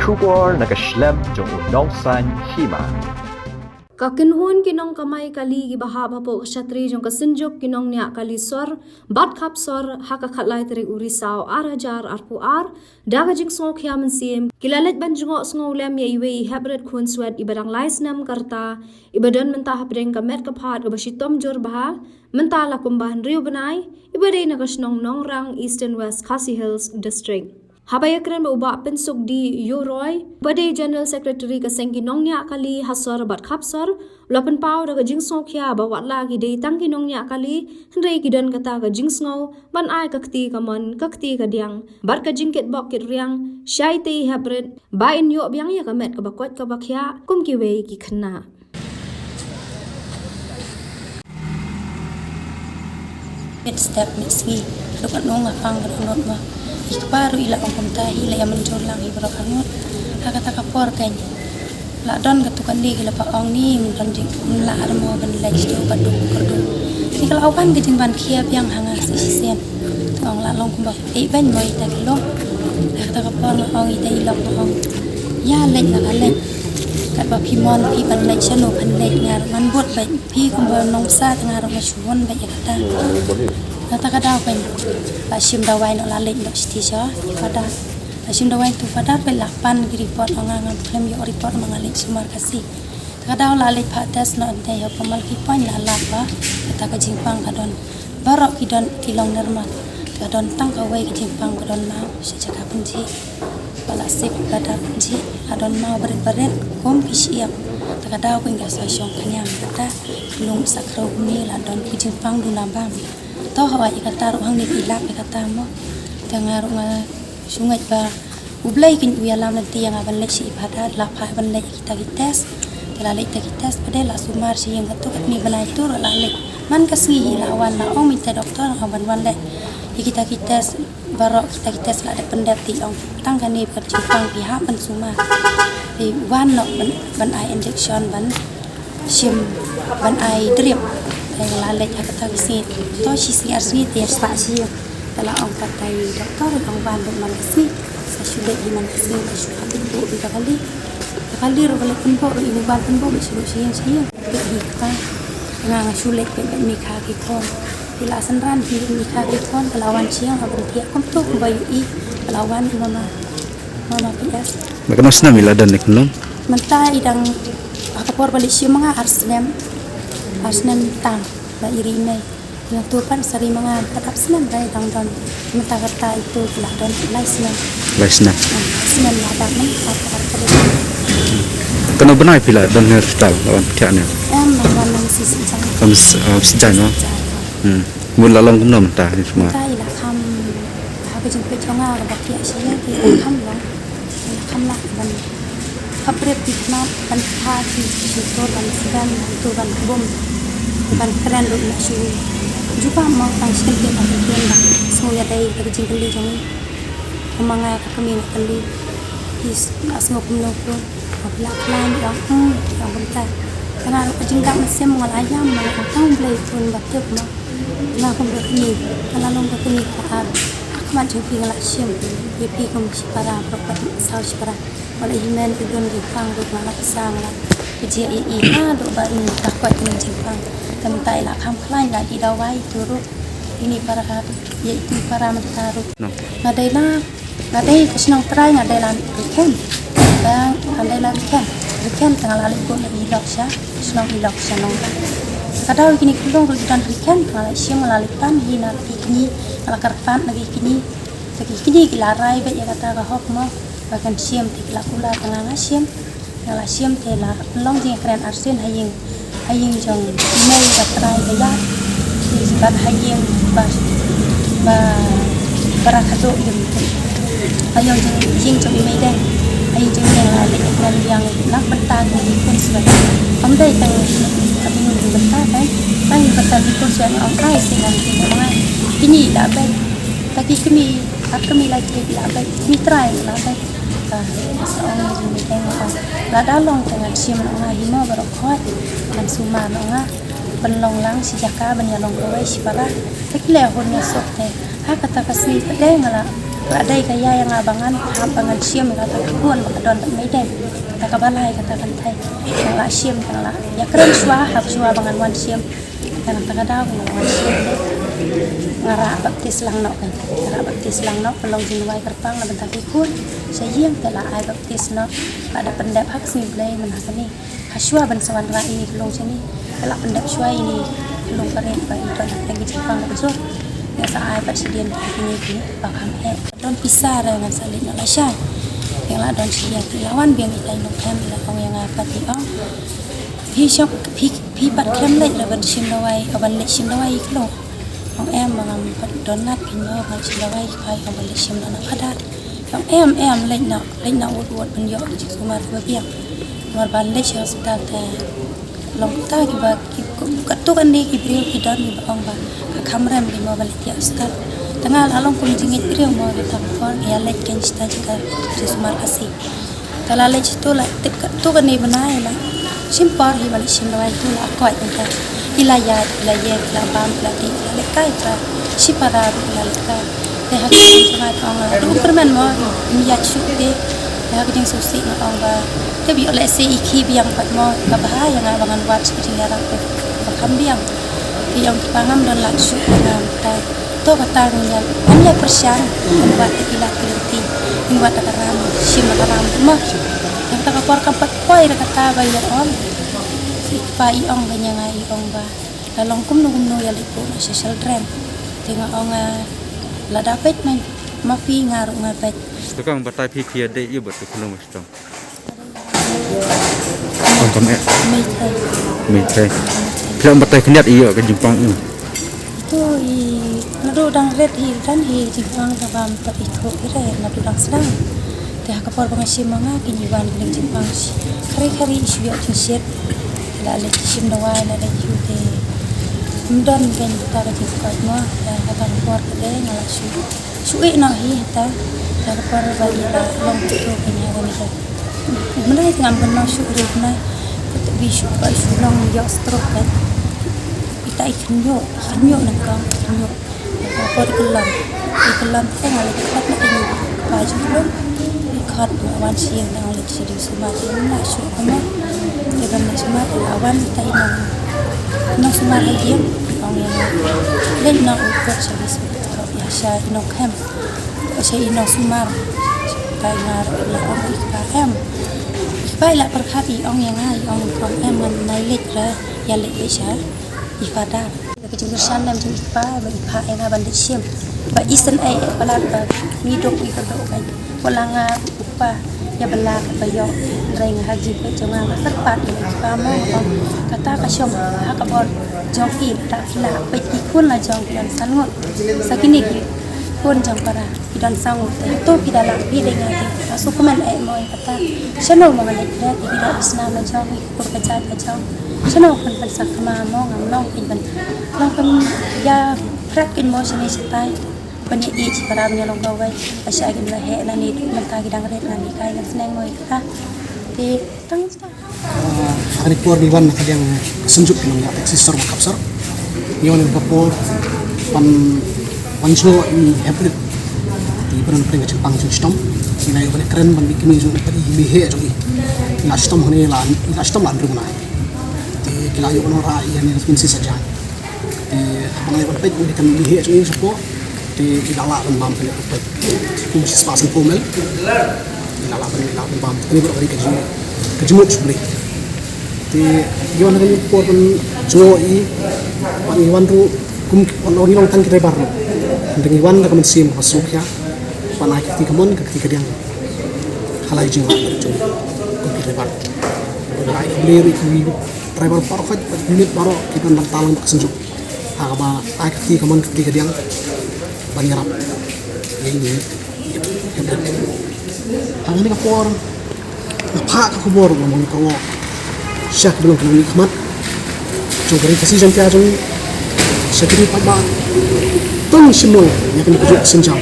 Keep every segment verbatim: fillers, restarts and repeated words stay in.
Khubor na ka shlem jong u nongsan hima. Ka kynhun ki nongkamai kali kiba hap hapoh ka shatri jong ka Synjuk ki Nongniah Kali Sor bad Khap Sor ha ka khatlai tarik u Risaw ar hajar arphew ar, da ka jingsngewkhia mynsiem, ki la leit ban jngoh sngewlem ïa iwei i heprit khunswet iba dang lai snem ka rta, iba don mynta hapdeng ka met ka phad kaba shitom jur bha, mynta la kumba hynriew bnai, iba dei na ka shnong Nongrang, Eastern West Khasi Hills District. Haba ïakren bad u Bah Pynsukdi Ïewroi, ba dei General Secretary ka seng ki nongniah kali ha Sor bad Khap Sor, u la pynpaw da ka jingsngewkhia ba watla ki dei tang ki nongniah kali, hynrei ki don kata ka jingsngew ban ai ka kti kamon, ka kti kadiang bad ka jingkitbok kitriang sha itei i heprit, ba in ïoh biang ïa ka met kaba koit kaba khiah kum kiwei ki khynnah. Mit step mit sngi, ruh ka nong nga pang ka dohnud mo. I kpa ruh i la ong kumta, i la ïa mynjur lang hi baroh arngut. Ha kata ka por kan la don katu kane ka la ba ong ni, ngim don jinglah ar mo ban leit sha u ba duk kyrduh. Te ka la wan ka jingban khia biang ha nga sa shisien. Te ong la long kumba phi beiñ mo ita ki long. Ha kata ka por nga ong ita i long nga ong, ïa leit nga la leit. Katba phi mon phi ban leit shano phan leit, nga ruh ngan bud beiñ. Phi kumba nongsa te nga ruh nga shu wan beit ïa kata. Kata ka daw kan la shim dawai noh la leit noh shiti sha i Fadar. La shim dawai tu Fadar beit la pan ki report, nga ngam khlem ïoh report ma nga leit sumar Khasi. Kata ka daw la leit phah test noh ynda ïa ka Malki Point la lap ba kata ka jingpang ka don. Baroh ki don ki long normal. Ka don tang kawei ka jingpang ka don maw sha jaka pynjih. Ba la sip ka dar pynjih, ka don maw barit barit kum ki shyiap. Te ka daw ka ing ka sa shong ka niam kata, ki lung sa khrew kumne la don ki jingpang duna bam. To hawa ïa kata ruh hangne ki lap ïa kata mo. Te nga ruh nga shu ngeit ba U Blei kin u ïalam lynti ïa nga ban leit sha i Fadar, la phah ban leit ïa kita ki test. Te la leit ïa kita ki test, pat de la sumar sha ïing katu katne bnai tu ruh la leit. Man ka sngi hi la wan la ong mynta doktor nga ban wan leit ïa kita ki test. Baroh kita ki test la dep pyndep, te i ong tang kane ka jingpang phi hap ban sumar. Phi wan noh ban, ban ai injection ban shim ban ai drip. Te la leit ha kata ki sngi, to shi sngi ar sngi te sah shi. Te la ong kata i doktor i ong wan beit man ka sngi. Sa shu leit hi man ka sngi, ka shu hap pynbuh ïa ka kali. Ka kali ruh ka leit pynbuh ruh, i wan pynbuh beit shu leit shi ïing shi ïing. Beit hi kata. Nga nga shu leit beit beit mi kha ki khon. Phi la synran phi mi kha ki khon, ka la wan shi ïing ha ban thiah kumtu kumba ïohi. Ka la wan i mama, mama P S. Ba katno snem i la don ne kumno? Mynta i dang ha ka por ba leit shim ma nga ar snem. Ar snem tam ba i ri mei. Nangtu pat sa ri ma nga pat ap snem ba i dang don. Mynta kata itu ki la don lai snem. Lai snem. Ah, snem la dap mynta ka ar ka ri. Katno bnai phi la don ne hospital la wan thiah ne? Em, la wan nang si si jang. Wan si, wan si jang, no? Si jang. Hmm. Mut la long kumno mynta ni semua? Mynta i la kham ha ka jingpeit jong nga kaba thiah shi ïa ki la kham long. I la kham lah ban kham prep ki khmat ban kha ki shutur ban sdang tu ban kbum ban kren ruh na shu. Jubab mo tang shi kyntien ba kyntien ba sngew ïadei da ka jingkylli jong i. Kumba nga ka kmie nga kylli. Ki s-, nga sngew kumno kumno. Nga pla pla ïa ong, hmm, ïa ong kumta. Tang ruh ka jingdap mynsiem nga la ïam, nga la ong tang Blei pun ba tip mo. Nga kum ka kmie, ka la long ka kmie ka ar. Ha khmat jong phi nga la shim ïa phi kum shipara, baroh pat saw shipara. Nga la hynmen ki don ki pang ruh nga la ksa, nga la kjia ïa i haduh ba i la koit ki jingpang. Te mynta i la kham khlaiñ la dih dawai tu ruh. Ini para, ïa itu para mynta ruh. No. Nga dei la, nga dei ka shnong trai, nga dei la Rikhen. Nga, nga dei la Rikhen. Rikhen te nga la leit bud na Ilok sha, shnong Ilok sha nong. Ka daw kine ki khunlung ruh ki don Rikhen, te nga la shim nga la leit pan hi na ki kñi, nga la kyrpad na ki kñi. Te ki kñi ki la rai beit ïa kata ka hok mo, ba kan shim te ki la kular te nga nga shim. Nga la shim te la long jingkren arsien ha ïing, ha ïing jong i mei ba trai ba ïa, bad ha ïing ba, ba, ba rakhaduh ïing. Ha ïing jong, ïing jong i mei deng, ha ïing jong i mei la leit kren biang na bynta ki khun shuwa. Kam dei tang ka bynta ka, tang bynta ki khun shuwa nga ong kai sien ngan ki ma nga. Kñi la beit. Ta ki kmie, ar kmie la ki la beit. Kmie trai la beit. Ka sa ong ni dei nga ong. Lada long te ngan shim noh nga hi mo baroh khoit. Ngan sumar noh nga. Ban long lang shi jaka ban ïa long kawei shipara. Te ki leh hun ïa suk te. Ha kata ka sngi pat de nga la, Ka dei ka ïa ïa nga ba ngan hap ba ngan shim ïa kata ka khun ba ka don bad Meitei. Kata kaba lai kata kan thai. Nga la shim, nga la ïa kren shuwa, hap shuwa ba ngan wan shim. Kata ka daw nga la wan shim. Nga rah baptis lang noh kan. Nga rah baptis lang noh, ka long jingduwai kyrpang na bynta ki khun. Sha ïing te la ai baptis noh. Ka da pyndep ha ka sngi Blei mynta kane. Hashwa ban sa wanrah ïa ine i khlong shane, ka la pyndep shwa ïa ine i khlong ka rit ba i don ha ki jingpang ba jur. Nga sa ai pat shadien ïa kine ki ba kham eh. Don pisa re ngan sa leit noh lashai. Nga la don shadien, i la wan biang itai i nongkhem, i la ong ïa nga pat, i ong, phi shong, phi, phi pat khlem leit re ban shim dawai, ban leit shim dawai ïa i khlong. Ong em, ba ngam pat don nat phi mo ban shim dawai, phi ong ban leit shim noh na Phadar. Ong em, em, leit noh, leit noh wut wut ban ïoh ki jingsumar kiba biang. Namar ban leit sha hospital te long kata kiba, ki, katto katne ki briew ki don kiba ong ba ka kham rem ki mo ban leit sha hospital. Te nga la long kum jingngeit briew mo, kata ka por ïa leit kein shata jaka jingsumar Khasi. Te la leit shato la tip katto katne bnai la shim por hi ba leit shim dawai, to la koit mynta. I la ïaid, i la ïeng, i la bam, i la dih, i la lehkai, i la shipara ruh i la lehkai. Te ha ka jingsngewsih nga ong, ruh kyrmen mo, im ïaid shuh te. Te ha ka jingsngewsih nga ong ba, te ba ïoh lehse i khie biang pat mo, ka bha ïa nga ba ngan wad sha ka jingïarap te ba kham biang. Te ong, ki pa, ngam don lad shuh, ngam pat. To kata ngan ïa, ngan ïa pyrshang, ngan wad da ki lad ki lynti, ngan wad da ka ram, shim da ka ram mo. Ïa kata ka por kam pat poi da kata ba ïa ong. I kpa i ong ka ïa nga, i ong ba la long kumno kumno ïa leit buh noh sha Children. Te nga ong, ah, lada peit ma, ma phi, nga ruh nga peit. To kong batai phi, phi ïa dei ïa bad tu khlong shitom. Ong kam eh. Meitei. Meitei. Phi ong batai khyndiat ïa ka jingpang u. To i, naduh dang rit hi, dang hi jingpang, ka bam pat i thuh i re, naduh dang sdang. Te ha ka por ba nga shim ma nga, ki ïa wan ki jingpang shi. Khari khari i shu ïoh jingshet. La leit shim dawai, la leit ïoh te. Ym don kein kata ka jingkoit mo, te ha kata ka por ka dei nga la shu. Shu ïeh noh hi hata, ha ka por ba ïa la long tu tu kein ha kane ka. Mynta ngam kynmaw shuh ruh na, kata bi shu ba shu long ïoh stroke kan. Ita i khynñiuh, i khynñiuh na kong, i khynñiuh. Ha ka por i kyllon, i kyllon te nga la khot na kane ka jingkyllon. I khot nga wan sha ïing, nga la sha jingsumar, i na shu kumno. Te ban sumar, i la wan ita i nong, nongsumar ha ïing, ong ïa nga. Leit noh u kot sha jingsumar. Ïa sha i nongkhem, sha i nongsumar. Te nga ruh la ong i kpa em. I kpa i la pyrkhat i ong ïa nga, i ong kong em ngan nai leit re, ïa leit leit sha i Phadar. Ka jingkyrshan lem jong i kpa ba i phah ïa nga ban leit shim. Ba i sngewsih palat ba ngi duk ngi kyrduh ba. Wat la nga u kpa ïa ba la ka ba ïoh, hynrei nga ha ka jingpeit jong nga nga kyrpad ïa i kpa mo, nga ong kata ka shong ha ka bor jong phi, lada phi lah peit ki khun la jong ki don san ngut. Sa kine ki khun jong para ki don saw ngut. Te hato phi da lah phi dei nga te. Nga sngewkmen eh mo ïa kata. Shano mo nga leit peit ïa ki doh ki snam la jong, ïa ki kur ka jait la jong. Shano phin pynsakhma mo, ngam long phin pyn, long phin ïa pret kin mo shane shatai. Ban ïa ïeit para ban ïa long kawei. Ba shah kin ba heh lane mynta ki dang rit ngan hikai ngan sneng mo ïa kata. Te tang sdang. Ah, ha kane por ngi wan na ka liang ka Synjuk ki nongñiah taxi sor ba khap sor. Ngi wan ka por ban, ban jngoh ïa i Heprit. Te i ba don pdeng ka jingpang jingshitom. Ngi la ïoh ban kren ban mih kmie jong i, i mei heh jong i. I la shitom hangne la, i la shitom la hynriew bnai. Te ki la ïoh ban wanrah ïa i hangne la pynsi sa jan. Te haba nga ïoh ban peit, ngi kan mih heh jong i shapoh. Te i la lah ban bam kane ka peit. Kum shi spah san phew mil. I la lah ban, i la lah ban bam. Kane baroh ka dei ka jing, ka jingmut sha U Blei. Te ïoh na kane ka por ban jngoh i, ban ngi wan ruh kum, ban ngi long tang ki driver ruh. Ban ngi wan da ka mynsiem kaba sngewkhia. Ban ai ka kti kamon ka kti kadiang. Ha la i jingrwai jong kum ki driver. Ban ai ka Blei ruh kum ki driver baroh, bad unit baroh ki ban nangta lang bad ka Synjuk. Ha kaba ai ka kti kamon ka kti kadiang ban ïarap ïa ine i Heprit. Ha kane ka por nga phah ka khubor ba ma ngi ka ngi sha ki ba long ki nongmihkhmat jong ka ri Khasi Jaiñtia jong ngi, sha ki ri paidbah, to ngin shim noh ïa kane ka juk ka sienjam.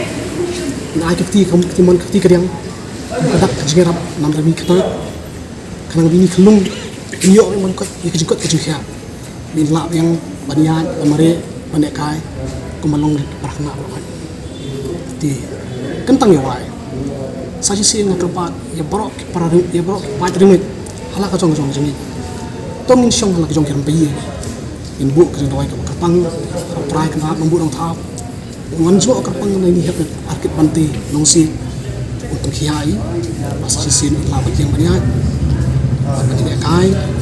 Ngin ai ka kti kam ka kti mon ka kti kadiang kum ka dak ka jingïarap namar ba ngi kynnoh khnang ba ine i khyllung kin ïoh ban koit ïa ka jingkoit ka jingkhiah. Ba in lah biang ban ïaid, ban mareh, ban lehkai kum ban long rit para khynnah baroh. Te Kyntang ïa wai. Sa shisien nga kyrpad ïa baroh ki para ri-, ïa baroh ki paid riewngeit ha la ka jong ka jong ka jong. To ngin shong ha la ka jong ki rympei. Ngin buh ka jingdawai kaba kyrpang, kaba prai kynrad, nongbuh nongthaw. Ngan jngoh kyrpang na ini hep ar kit bante nongsiej. Un pynkhia i. Ba sa shisien i la ba kiang ban ïaid. Ban ïaid kai.